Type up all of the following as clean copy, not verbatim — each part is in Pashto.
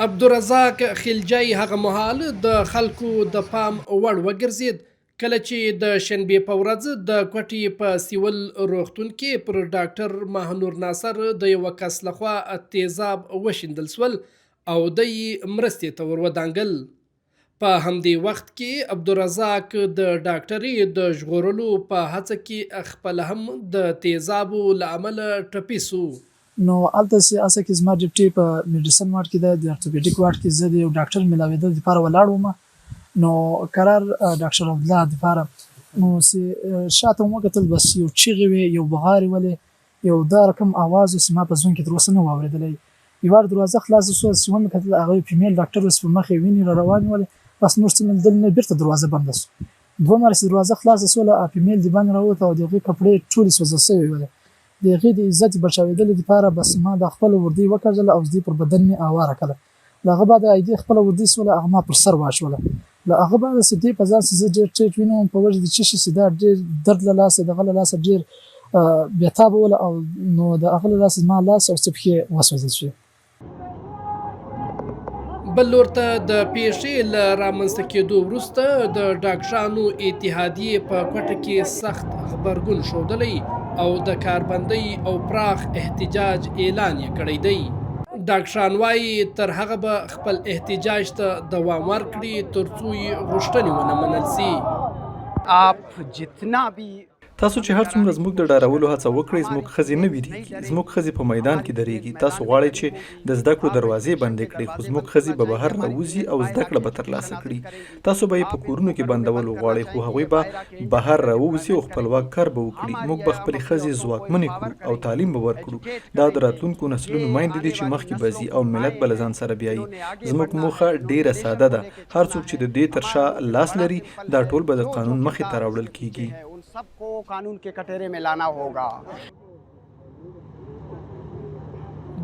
عبدالرزاق خلجی هغه مهال د خلکو د پام وړ وګرځېد کله چې د شنبې په ورځ د کوټې په سیول روغتون کې پر ډاکټر ماهنور ناصر د یوه کس لخوا تیزاب وشیندل شول او دی یې مرستې ته ور ودانګل. په همدې وخت کې عبدالرزاق د ډاکټرې د ژغورلو په هڅه کې خپله هم د تیزابو له امله ټپي شو. نو هلته چې اصل کې زما ډیوټي په میډیسن وارډ کې ده، د ارتوپیډیک وارډ کې زه د یو ډاکټر ملاویدو دپاره ولاړ وم، نو قرار ډاکټر عبدالله دپاره، نو چې شاته مو وکتل بس یو چیغې وې، یو بغارې ولې، یو دا رقم اواز و چې ما په ژوند کې تر اوسه نه و اورېدلی. یوار دروازه خلاصه شوه، چې ومې کتل هغه یو فیمیل ډاکټر و چې په مخ یې وینې را روانې ولې، بس نور څه مې لیدل نه، بیرته دروازه بنده شوه. دوه ماره چې دروازه خلاصه شوله، هغه فیمیل دباندې راووته او د هغې کپړې ټولې سوځل شوې ولې. د هغې د عزت بچاوېدلو دپاره بس ما دا خپله وردۍ وکاږله او زدې پر بدن مې آواره کړه. له هغه بعده ایدې خپله وردۍ سوله هغه ما پر سر واچوله. له هغه بعده چې دې په ځان چې زه ډېر ټیټ وینم په وجه د څه شي چې دا ډېر درد له لاسه د هغه له لاسه ډېر بې تابه وله او نو د هغه له لاسه زما لاس او څه پښې وسوځل شوې. بل لور ته د پیښې له رامنځته کېدو وروسته د ډاکټرانو اتحادیې په کوټه کې سخت غبرګون ښودلی او د کاربندۍ او پراخ احتجاج اعلان یې کړی دی. ډاکټران وايي تر هغه به خپل احتجاج ته دوام ورکړي تر څو یې غوښتنې ونه منل شي. آپ جتنا بھی تاسو چې هر څومره زموږ د ډارولو هڅه وکړئ، زموږ ښځې نه ویریږي. زموږ ښځې په میدان کې درېږي. تاسو غواړئ چې د زده کړو دروازې بندې کړئ، خو زموږ ښځې به بهر راوځي او زده کړه به ترلاسه کړي. تاسو به یې په کورونو کې بندول وغواړئ، خو هغوی به بهر راووځي او خپلواک کار به وکړي. موږ به خپلې ښځې ځواکمنې کړو او تعلیم به ورکړو. دا د راتلونکو نسلونو میندې دي چې مخکې به ځي او ملت به له ځان سره بیايي. زموږ موخه ډېره ساده ده، هر څوک چې د دې تر شا لاس لري، دا ټول به د قانون مخې ته راوړل کېږي.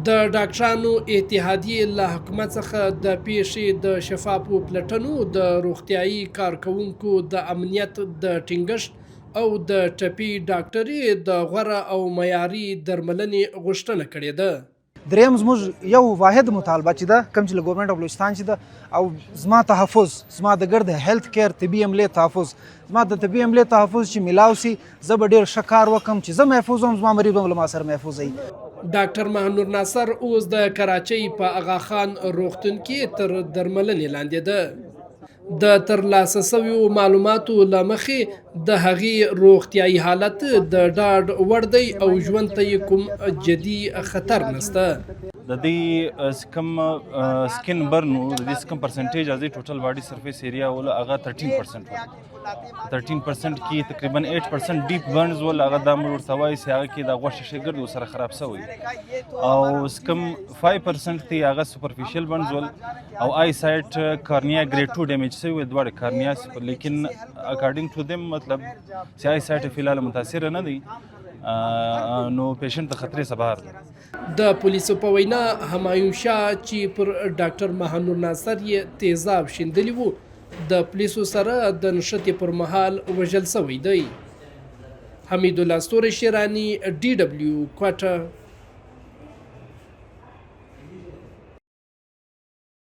د ډاکټرانو اتحادیې له حکومت څخه د پېښې د شفافو پلټنو، د روغتیايي کارکوونکو د امنیت د ټینګښت او د ټپي ډاکټرې د غوره او معیاري درملنې غوښتنه کړې ده. دریم زموږ یو واحد مطالبه چې ده کوم چې له ګورنمنت اف بلوچستان چې ده او زما تحفظ، زما د ګرد هیلث کیر طبي عملې تحفظ، زما د طبي عملې تحفظ چې ملاو سي زه به ډیر ښه کار وکم چې زه محفوظ وم، زما مریض به له ما سره محفوظ وي. ډاکټر مهنور ناصر اوس د کراچۍ په اغا خان روغتون کې تر درملنې لاندې ده. د ترلاسه شویو معلوماتو له مخې د هغې روغتیايي حالت د ډاډ وړ دی او ژوند ته یې کوم جدي خطر نشته. د دې کوم سکن برن وو، د دې کوم پرسنټیج از ټوټل باډي سرفیس ایریا ول هغه 13% ول. 13% کې تقریبا 8% ډیپ برنز ول، هغه د موږ ورته وایي چې هغه کې د غوښې شګرد سره خراب شوی، او کوم 5% تی هغه سپرفیشل برنز ول، او آی سایټ کارنیا ګریډ 2 ډیمیج شوی دواړه کارنیا، لیکن اکارډینګ ټو دیم مطلب چې آی سایټ فی الحال متاثر نه دی، نو پیشنټ د خطرې څخه بهر دی. د پولیسو په وینا همایون شاه چې پر ډاکټر مهانور ناصر یې تیزاب شیندلی وو د پولیسو سره د نښتې پر مهال وژل شوی دی. حمیدالله ستوری شیرانی، ډي ډبلیو، کوټه.